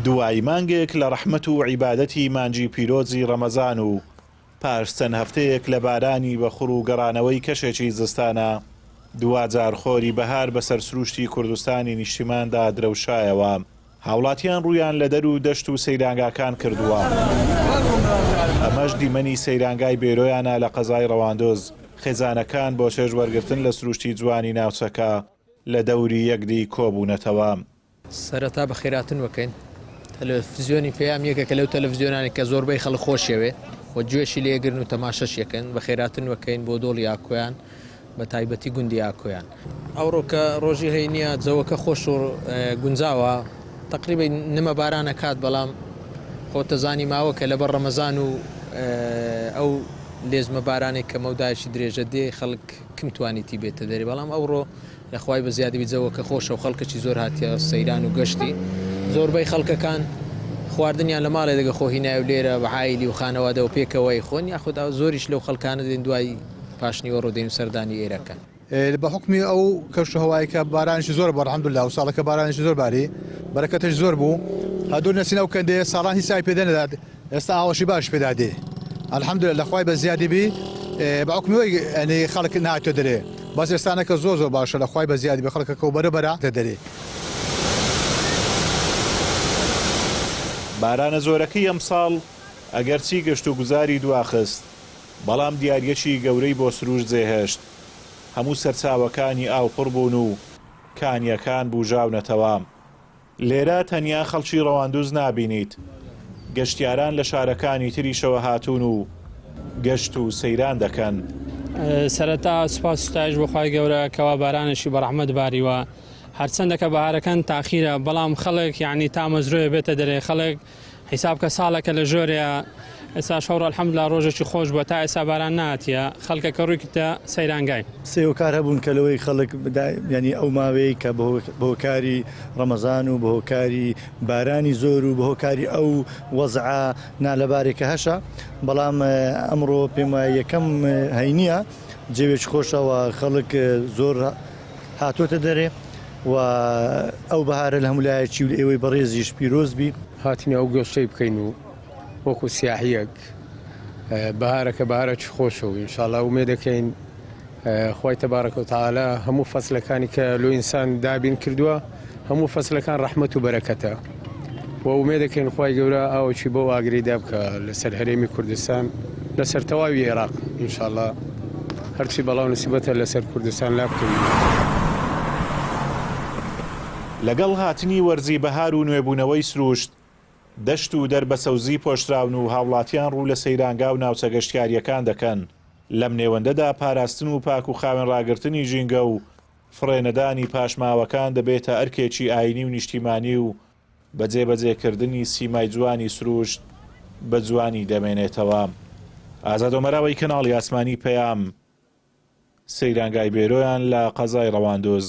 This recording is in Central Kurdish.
دوای مانگێک لە ڕەحمەت و عیبادەتی مانگی پیرۆزی ڕەمەزان و پاش چەند هەفتەیەک لە بارانی بەخوڕ و گەڕانەوەی کەشێکی زستانە، دواجار خۆری بەهار بەسەر سروشتی کوردستانی نیشتیماندا درەوشایەوە. هاوڵاتیان ڕوویان لە دەر و دەشت و سەیرانگاکان کردووە. ئەمەش دیمەنی سەیرانگای بێرۆیانە لە قەزای ڕەواندز، خێزانەکان بۆ چێژ وەرگرتن لە سروشتی جوانی ناوچەکە لە دەوری یەکدی کۆبوونەتەوە. سەرەتا بەخێراتن بکەین. تەلەفزیۆنی پەیام یەکێکە لەو تەلەفزیۆنانەی کە زۆربەی خەڵک خۆشیەوێ و گوێشی لێگرن و تەماشەشی ئەکەن. بەخێراتن بکەین بۆ دۆڵی ئاکۆیان بە تایبەتی گوندی ئاکۆیان. ئەوڕۆ کە ڕۆژی هەینیە جەوەکە خۆش و گونجاوە تەقریبەی نمە باران ئەکات بەڵام خۆت دەزانی ماوە کە لەبەر ڕەمەزان و ئەو لێزمە بارانەی کە مەودایەکی درێژە دێ خەڵک کم توانیتی بێتە دەرێ بەڵام ئەوڕۆ لە خوای بەزیادی بی جەوەکە خۆشە و خەڵکەکی زۆر هاتیە سەیران و گەشتی زۆربەی خەڵکەکان خواردنیان لە ماڵێ دەگە خۆ هینای و لێرە بە عایلی و خانەوادەوە پێکەوە ئەیخۆن یاخود زۆریش لەو خەڵکانە دێن دوای پاشنیوەڕۆ دێن و سەردانی ئێرە کەن. بە حوکمی ئەو کەش و هەوایە کە بارانێکی زۆر بوو الحمدللە ئەو ساڵە کە بارانێکی زۆر باری بەرەکەتش زۆر بوو هەدوور نەچین ئەو کەندەیە ساڵان هیچ ئاوی پێدا نەدات ئێستا ئاوەشی باش پێدا دێ الحمدللە لە خوای بە زیادی بی بە حوکمی ئەوەی یانی خەڵک ناتێ دەرێ بەس ئێستانەکە زۆر زۆر باشە لە خوای بە زیادی بی خەڵکەکە و بەرە بەرە تێ دەرێ. بارانە زۆرەکەی ئەمساڵ ئەگەرچی گەشتوگوزاری دواخست، بەڵام دیارییەکی گەورەی بۆ سروشت جێهێشت، هەموو سەرچاوەکانی ئاو پڕ بوون و کانییەکان بووژاونەتەوە. لێرە تەنیا خەڵکی ڕەواندوز نابینیت، گەشتیاران لە شارەکانی تریشەوە هاتوون و گەشت و سەیران دەکەن. سەرەتا سوپاس و ستایش بۆ خوای گەورە کەوا بارانێکی بەڕەحمەت باریوە هەرچەندە کە بەهارەکان تاخیرە بەڵام خەڵک یعنی تامەزرۆیە بێتە دەرێ خەڵک حیساب کە ساڵێکە لە ژۆرەیە ئێستاش هەوڕ الحمدللە ڕۆژێکی خۆش بووە تا ئێستا باران نەهاتیە خەڵکەکە ڕووی کردە سەیرانگای. سێ هۆکار هەبوون کە لەوەی خەڵک یانی ئەو ماوەیەی کە بە هۆکاری ڕەمەزان و بە هۆکاری بارانی زۆر و بە هۆکاری ئەو وەزعە نالەبارەی کە هەشە بەڵام ئەمڕۆ پێم وایە یەکەم هەینیە جەوێکی خۆشە و خەڵک زۆر هاتۆتە دەرێ و ئەو بەهارە لە هەموو لایەکی و لە ئێوەی بەڕێزیش پیرۆز بی. هاتین ئەو گەشتەی بکەین و وەکو سیاحیەک بەهارەکە بەهارەکی خۆشە و ئینشاڵا ئومێدەکەین خوای تەبارەکە و تەعالا هەموو فەسلەکانی کە لۆ ئینسان دابین کردووە هەموو فەسلەکان ڕەحمەت و بەرەکەتە و ئومێدەکەین خوای گەورە ئاوەکی بەو ئاگرەی دا بکا لەسەر هەرێمی کوردستان لەسەر تەواوی عێراق ئینشاڵا هەرچی بەڵا و نسیبەتە لەسەر کوردستان لا بکەوین. لەگەڵ هاتنی وەرزی بەهار و نوێبوونەوەی سروشت، دەشت و دەر بە سەوزی پۆشراون و هاوڵاتیان ڕوو لە سەیرانگا و ناوچە گەشتیارییەکان دەکەن، لەم نێوەندەدا پاراستن و پاک و خاوێن ڕاگرتنی ژینگە و فڕێنەدانی پاشماوەکان دەبێتە ئەرکێکی ئایینی و نیشتیمانی و بە جێبەجێکردنی سیمای جوانی سروشت بە جوانی دەمێنێتەوە. ئازاد ئۆمەراوەی کەناڵی ئاسمانی پەیام، سەیرانگای بێرۆیان لە قەزای ڕەواندوز.